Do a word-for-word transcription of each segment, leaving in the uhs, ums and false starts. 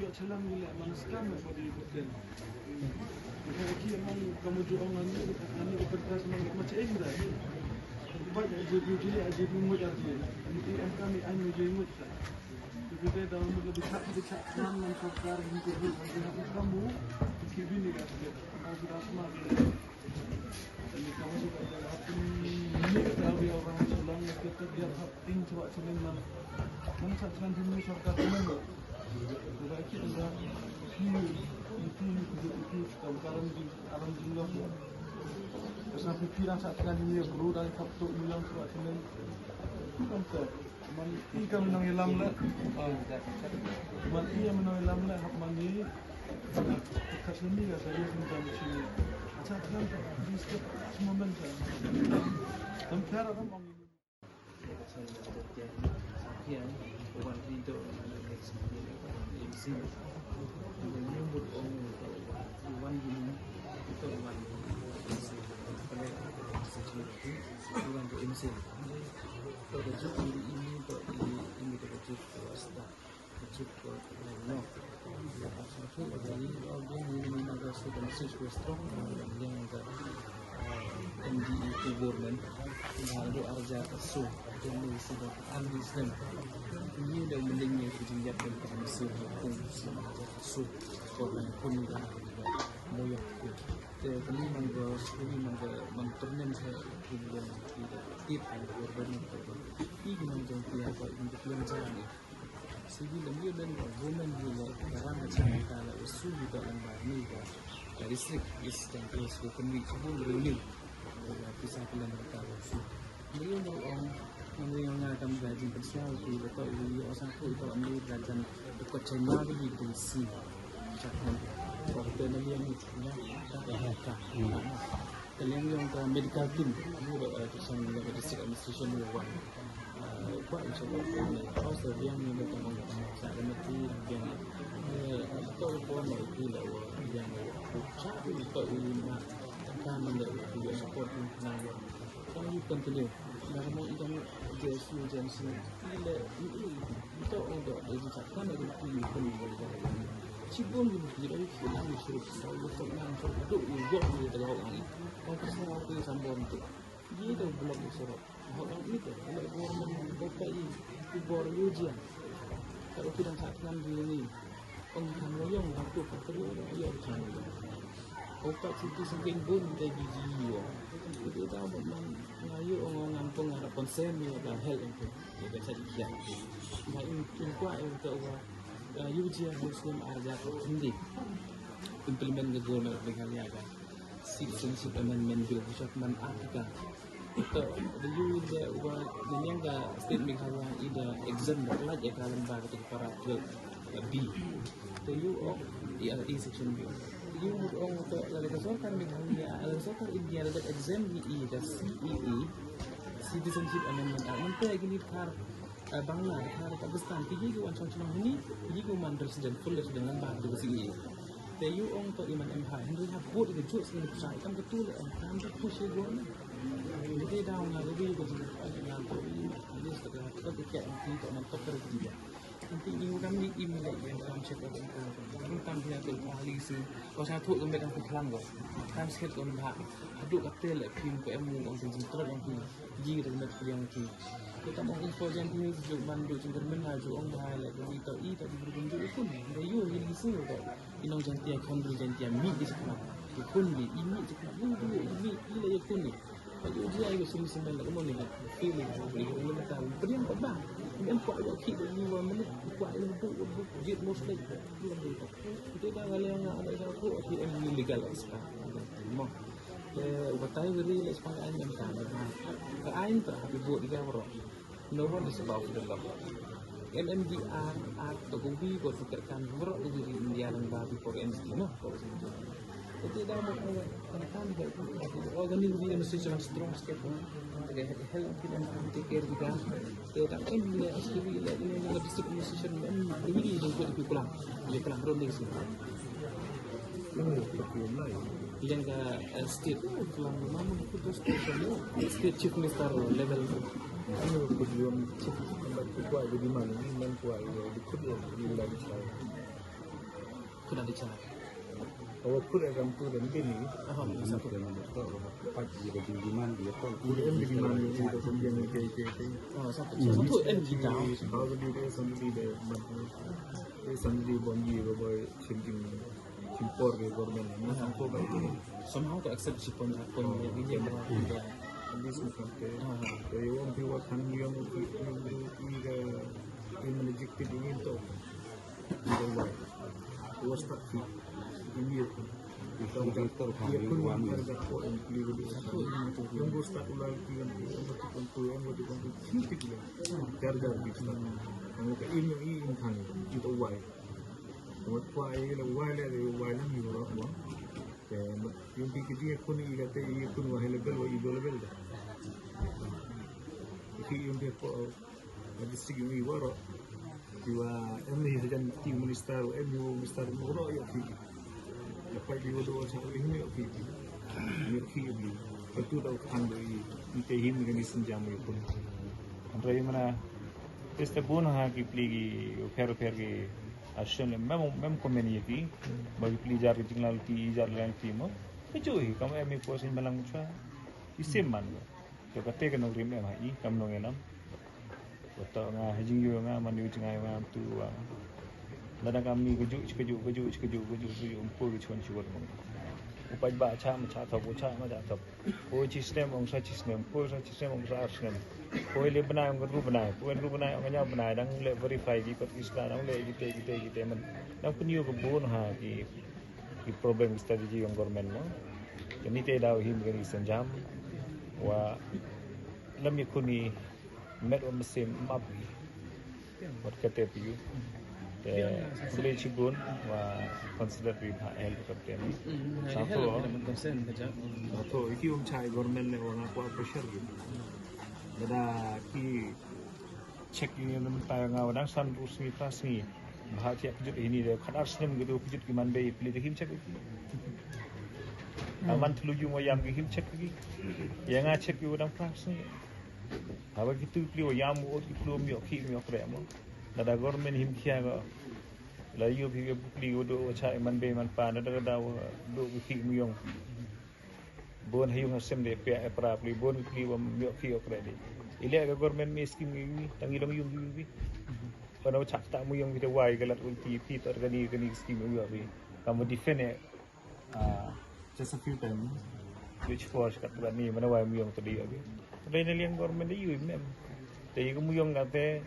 Chalang gile man skam ba di buten. Ki man kamu ju ong ani ani ko pertas man ma cheng da. Ba je bi ji aje bi mu aje. Ani em kami ani je mu ta. Bi te da mu bi chat bi chat nan man ko kar ni ko bi aje kamu ki bi ni ga. Au bi das ma. Man i kam nang ilam le. Man i kam nang ilam le hap man i. Ka sini ka sini jam sini. Acha kan this moment. Tam cara tam ong. Sigi lam yu len ka women yu le ka ram ka chang ka la u su yu ka lang ba ni ka ka district is jang ka su ka ni su bu ru ni ka pisa ka lam ka u su. Ni yu no ong ni yu nga kam ga jin ka sia u ki le to yu yu o sa ku to ni ka jan ko chen ma bi di si. Cha ko ko te na ni ni na ka ka ka. Ka liang yong ka medical team, you know, uh, ka sang yong ka district administration yong wan. Uh, kwa in shop of the house of young, you know, ka mong ka mong sa da mati yang. Eh, to ko mo ki la wa yang wa. Cha ko ko i ma ka man da ko support na wa. Kwa you continue. Na mo i dang J S U J M C. Ile i i to o do de ji cha ka na ko ki ko ni. Chi bom ni ki ro ki na ni shuru sa yo ko na ko do i yo ni da ho ni. Ko ka sa ko sa bom to. Ye da block ni shuru. Ho ni to. Ile bor ni ko ka i. Ko bor yo ji. Ka ko ki dang sa kan di ni. Ong kan lo yong ba tu ka ko yo kan. Ko ka chi ti sing king bun de di ji yo. Ko da bom man. Nga yu ong ong ngam pung ada konsen ni ada hel ong pung. Ni ka sa di kia. Nga in in kwa in ka wa. Yu ji a Muslim arja ko hindi. Implement the government of Meghalaya ka Citizenship Amendment Bill, which man article. To the yu de wa ni yang ka state Meghalaya ida exempt like ya kalam ba ka para twelve. B. Te yu ong, i, i section B. Yu ong to la ka sorkar Meghalaya, la ka sorkar India la exempt ni i da C A A, Citizenship Amendment Act. Mynta ïa kine thar, eh, Bangla, thar Pakistan, ki ji ki wan shong shnong hini, ki ji ki man resident, full resident, lem bad ka C A A. Te yu ong to i man em ha, hynrei ha vote i ka juk sngewbha, kam ka tu le em, kam ka tu shi government. Te dei daw nga ka wi ka jingkyrpad ïa nga to i, at least ka, ka, ka, ka, ka, ka, ka, ka, ka, ka, ka, Nanti ni u dang ni im le ïa kam check up ka. Kam tam ïa ka ahli si. Ko sa thu ka met ka khlang ko. Kam sket ko ba. Haduh ka tel le phim ko em u ong jingtrot ong ki. Ji ka met ka yang ki. Ko tam ong info jan ni ju man ju jingkyrmen ha ju ong ba le ko i to i to ju kun ju kun. Nda yu hi li si ko. I nong Jaintia, khon Jaintia, mi di sikna. Ki khun di, i mi sikna, mi di, i mi, i la i khun di. Ba ju ji ai ko sim sim la ko mo ni, feeling ko, i ko ni ta, pediang ko ba. Em ko ai ki di ni wa mani, ko ai ni bu, bu, jit mo slek, bu la bu ko. Kita dah kali yang ada satu, ki em ni legal extra. Mo. Eh, batai beri le sepang ai em ta. Ka ai ta, di bu di ka bro. No one is above the law. M M D R Act to ko wi ko tu kan bro ko wi India lang ba before M D no. Ko ti da mo ko kan kan ba ko organize the administration strong step. Ke help ki dan take care kita. Ke da M D R S T V le ni le district administration M D R ko di pulang. Ye pulang bro ni si. Yang ka, eh, state, state chief minister level. Ano ko yung chief minister ko ay di man, man ko ay di ko yung level. Kuna di chana. Awa kut e kam tu dan bini. Aha, satu. Pat di di di man di ko. Di em di man di ko pun yang ke ke ke. Ah, satu. Satu em di down. Bawa di di sendiri de. Eh, sendiri bom di ko boy shim jing shim por ke government. Ni sang ko ba tu. Somehow to accept si pon pon ni ni. At least ni kan te. Te wong pi wa kan yang yang i ga in rejected ini to. Ida wai. Wa start ki. Imi ya kun. Ita kun wan wan. Yang wa start ulang ki kan ki yang wa tukang tu yang wa tukang tu ki ki ya. Jar jar ki start. Yang ka imi i in kan ita wai. Wa kwa i la wai la wai la mi ro wa. Yung ki ki dia kun i la te i kun wa hele bel wa i bel bel da. Ki yung ki ko District yung i waro. Iwa em ni hajan ti minister, em ni minister mo ro yo ki. Ya pai di wado sa ni ni yo ki. Yo ki yo ki. Itu da kan do i ite him ni ni senjam yo pun. Andre mana este bon ha ki pli ki per per ki action mem mem komen ye ki. Ba ki pli jar ki jinglal ki jar lan ki mo. Keju hi kam em ni ko sin balang mucha. Isim man. Yo kate ka nongrim em ha i kam nong enam. Wata nga hajing yu nga man yu jingai nga tu wa. Lada kam ni keju keju keju keju keju keju umpu keju chuan chuan mong. Upai ba cha ma cha thop cha ma cha thop. Ko chi snem ong sa chi snem ko sa chi snem ong sa ar snem. Ko le bnai ong ru bnai ko ru bnai ong nya bnai dang le verify di kot isla dang le kite kite kite man. Dang pun yu ke bun ha ki ki problem strategy ong government mo. Kani te dau him kani senjam wa lam yakuni met wa mesim map wat kate piu. Te beli chigun wa consider bi ba el kate. Satu. Satu iki um chai government le wa nga kwa pressure gitu. Ada ki check ini yang mentah nga wadang san rusmi prasmi. Bah check kejut ini de kadar senem gitu kejut ki man be pli de him check. Aman telu jung wa yam ki him check ki. Ya nga check ki wadang prasmi. Haba ki tu pli wa yam wa ki pli mi ki mi kre mo. Lada government him kia ga. La yu bi pli wa do wa chai man be man pa na da da wa do ki mi yong. Bon ha yung ha sem de pia e pra pli bon pli wa miok ki ok ready. Ile ga government mi scheme ngi tang ilong yung yung bi. Kono chak ta mu yung bi de wai ga lat ulti pi tor gani gani scheme ngi bi. Kamu defend e. Ah, just a few time. Which force kat gani mana wai mu yung tadi abi. Tadi na liang government de yu mem. Te yu mu yung kate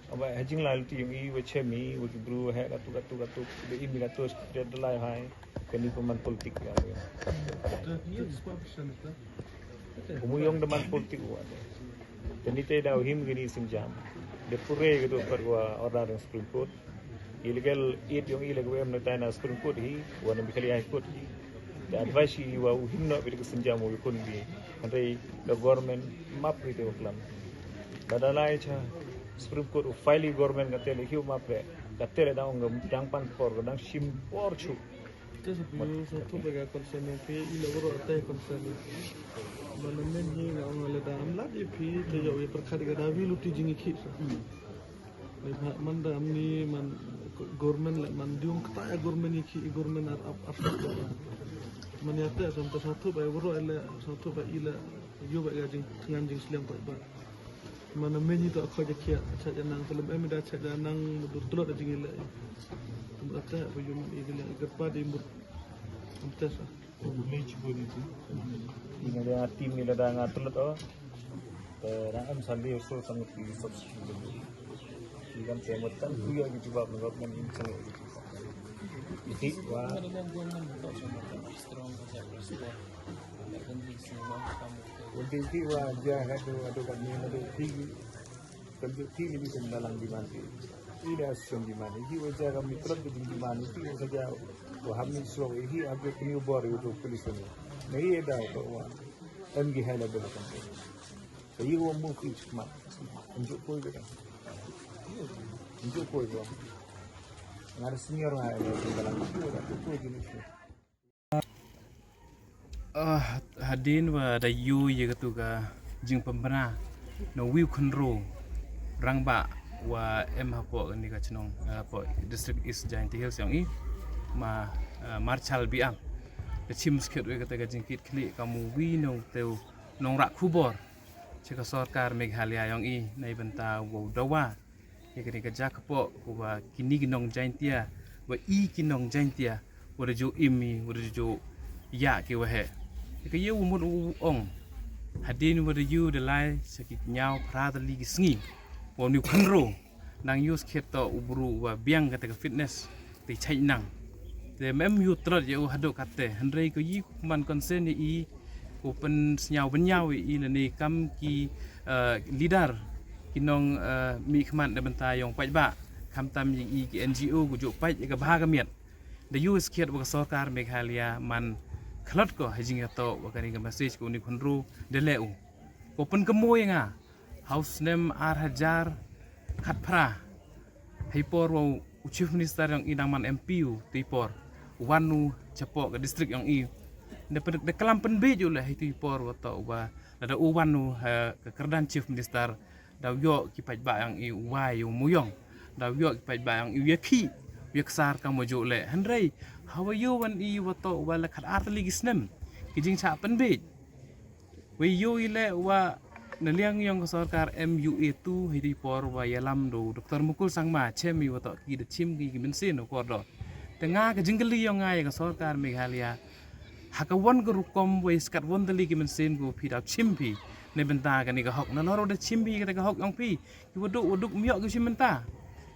Aba ha jinglai luti yung i wa chem i wa ki bru ha katu katu katu de imi katu de dalai hai kani ko man politik ya. Umu yung de man politik wa de. Tani te da him gini sinjam. De pure gitu per wa order ng Supreme Court. Illegal aid yung illegal em na tayo na Supreme Court hi wa na Bikali High Court hi. The advice hi wa u him no bi de sinjam u kun bi. Hande the government map ri de klam. Lada lai cha Supreme Court u file government ka tele hiu map re ka tele da ong dang pan por ka dang sim por chu. Te sa piu sa tu ba ka concern ne pe i la bro ate concern ne. Mana men hi nga ong le da am la di pi te yo ye perkhat ka da vi luti jing ki sa. Le ba man da am ni man government le man diung kata ya government ni ki government ar ar ar. Man ya te sam ta sa tu ba bro le sa tu ba i le yo ba ka jing ngan jing slem ba. Mana men hi to khoi ja kia cha ja nang telem em da cha ja nang dur tlot da jing ile. Tum ata ru yum i ile gerpa di mut. Tum tesa. Ina da team ina da nga tlot o. Te da em sali so sang ti subscribe. Ikan te mut kan kuya ki jubab ngot men in sang. Iti wa. Ulti ki wa ja hadu adu kan ni adu ki kan ju ki ni bisan dalang di man ki. Ida sum di man ki wa ja kami truk di di man ki wa saja wa hamni sro ki abu ki bor yu tu police ni. Ni ida ko wa em ki high level kan. Ka yi wa mu ki chukmat. Njuk koi ka. Njuk koi ka. Ngar senior nga ida dalang ki wa tu koi ki ni. Ah, hadien wa da ïoh ïa katu ka jingpynbna na uwei u khynroo rangbah wa em hapoh kane ka chnong, hapoh District East Jaintia Hills yong i. ma, eh, Marshal Biam. Da chim skhet wei kata ka jingkit khlieh ka mu wi nong teu nong rak khubor cha ka sorkar Meghalaya yong i, nei bynta wow dawa ïa kane ka jaka pok, wa kini ki nong Jaintia, wa i ki nong Jaintia, wa da ju im i, wa da ju ïa ki wa he. Ka ïa u mut u ong, hadien wa da ïa da lai sa ki ñiaw phra tylli ki sngi, wa u ni u khynro nang ïa u skhet to u bru wa biang kata ka fitness te chai nang. Te mem ïa u trot ïa u hadok kate, hynrei ko yi man concern ïa i, ko pen sñiaw bynñiaw ïa i lane kam ki, eh, leader ki nong, eh, mih khmat da bynta yong paidbah, khamtam ïa i ki N G O ko ju pait ïa ka bha ka miat. Da ïa u skhet wa ka sorkar Meghalaya man khlot ko ha jingïatoh wa kane ka message ko u ni u khynro da leh u. Ko pen kamo ïa nga, ha u snem ar hajar khatphra, hei por wa u Chief Minister yong i dang man M P u, te i por wan u chapoh ka district yong i. Da pen, da klam pynbeit u leh hei te i por wa to wa, lada u wan u ha ka kyrdan Chief Minister, da u ïoh ki paidbah yong i u wai u muyong. Da u ïoh ki paidbah yong i u ïa khih, u ïa ksar kam wa ju leh. Hynrei, ha wa ïa wan i wa to wa la khat ar tylli ki snem, ki jingchah pynbeit. Wei ïa i leh wa na liang yong ka sorkar M U A tu hei te i por wa ïalam do Doctor Mukul Sangma, chem i wa to ki da chim ki ki mynsiem u kordor. Te nga ka jingkylli yong nga ïa ka sorkar Meghalaya, ha ka wan ka rukom wei skat wan tylli ki mynsiem ko phi da chim phi, ne bynta kane ka hok, na lor da chim phi kata ka hok yong phi, ki wa duk, wa duk miok ki chim bynta.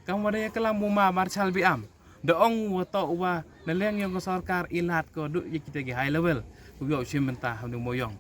Kam wa da ïa klam u ma Marshal Biam. Da ong wa to wa na liang yong ka sorkar i lad ko duk ïa kita ki high level. Ko ïoh chim bynta ha u ni u muyong.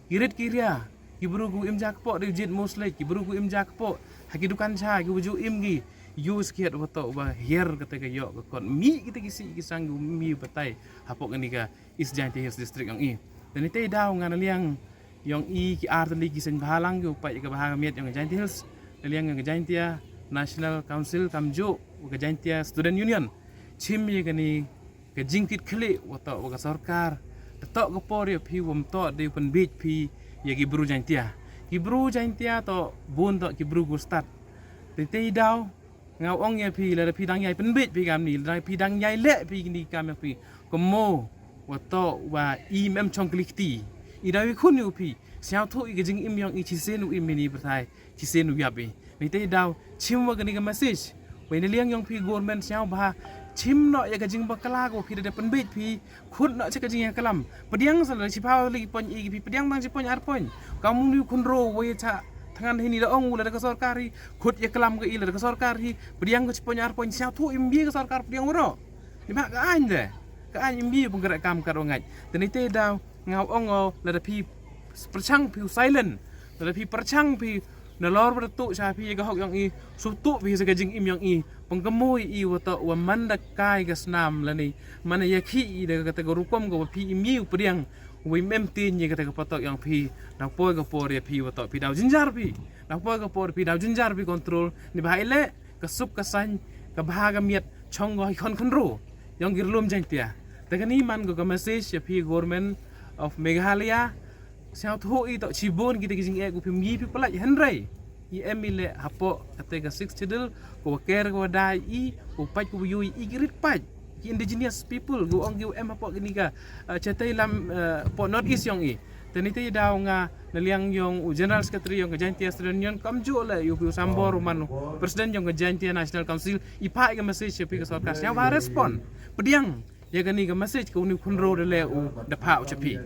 Ki rit ki ria, ki bru ko im ja kpoh da jied mostly, ki bru ko im ja kpoh ha ki dukan cha, ki wa ju im ki. Ïa u skhet wa to wa hiar kata ka ïoh ka kot mih kita ki sih ki sang ki mih batai hapoh kane ka East Jaintia Hills District yong i. Te ni te i daw nga na liang yong i ki ar tylli ki seng bhalang ki u pait ïa ka bha ka miat yong ka Jaintia Hills, na liang yong ka Jaintia National Council kamjooh wa ka Jaintia Student Union. Chim ïa kane ka jingkit khlieh wa to wa ka sorkar. Da to ka por ïa phi wa ym to da u pynbeit phi ïa ki bru Jaintia. Ki bru Jaintia to bun to ki bru ko stad. Te te i daw nga ong ïa phi, lada phi dang ïai pynbeit phi kamni, lada phi dang ïai leh phi kini kam ïa phi, kamo wa to wa i mem chong kli kti. I daw i khun ïa u phi, sñiawthuh i ka jingim yong i, chisien u im ini pyrthai, chisien u ïap i. Ni te i daw chim wa kani ka message. Wei na liang yong phi government sñiaw bha, chim noh ïa ka jingbakla ko phi da pynbeit phi, khut noh cha ka jingïaklam. Pdiang sa la shiphaw tylli ki pon i ki phi, pdiang tang shi pon ar pon. Kam u ni u khynro wei cha thngan hini da ong u lada ka sorkar hi khut ïaklam ka i, lada ka sorkar hi pdiang ka shi pon ar pon, sñiawthuh im bie ka sorkar pdiang u ro. Ni ba ka aiñ de, ka aiñ im bie pynkreh kam kat wa ngait. Te ni te daw nga ong o, lada phi pyrchang phi u silent, lada phi pyrchang phi na lor ba da tuh cha phi ïa ka hok yong i, shu tuh phi sa ka jingim yong i. Pynkhmih i wa to wa man da kai ka snam lane man ïa khih i da kata ka rukom ka wa phi im ïa u pdiang, wa im em tin ïa kata ka patok yong phi. Da poi ka por ïa phi wa to phi daw jynjar phi, da poi ka por phi daw jynjar phi control. Ni ba i leh ka suk ka saiñ, ka bha ka miat chong ko hi khon khynro yong ki rlum Jaintia. Te kani man ko ka message ïa phi Government of Meghalaya. Sñiawthuh i to chibun kita ki jingeh ko phi ym i phi pynlait, hynrei i em i leh hapoh kata ka Sixth Schedule, ko wa ker ko wa dai i, ko pait ko wa ïoh i ki rit pait ki indigenous people, ko ong ki wa em hapoh kini ka, eh, chatei lam, eh, poh North East yong i. Te ni te i daw nga na liang yong u General Secretary yong ka Jaintia Student Union kamjooh leh ïa u phi u Sambor u man u President yong ka Jaintia National Council, i phah i ka message ïa phi ka sorkar sñiaw ba respond. Pdiang ïa kani ka message ka u ni u khynro da leh u da phah u cha phi.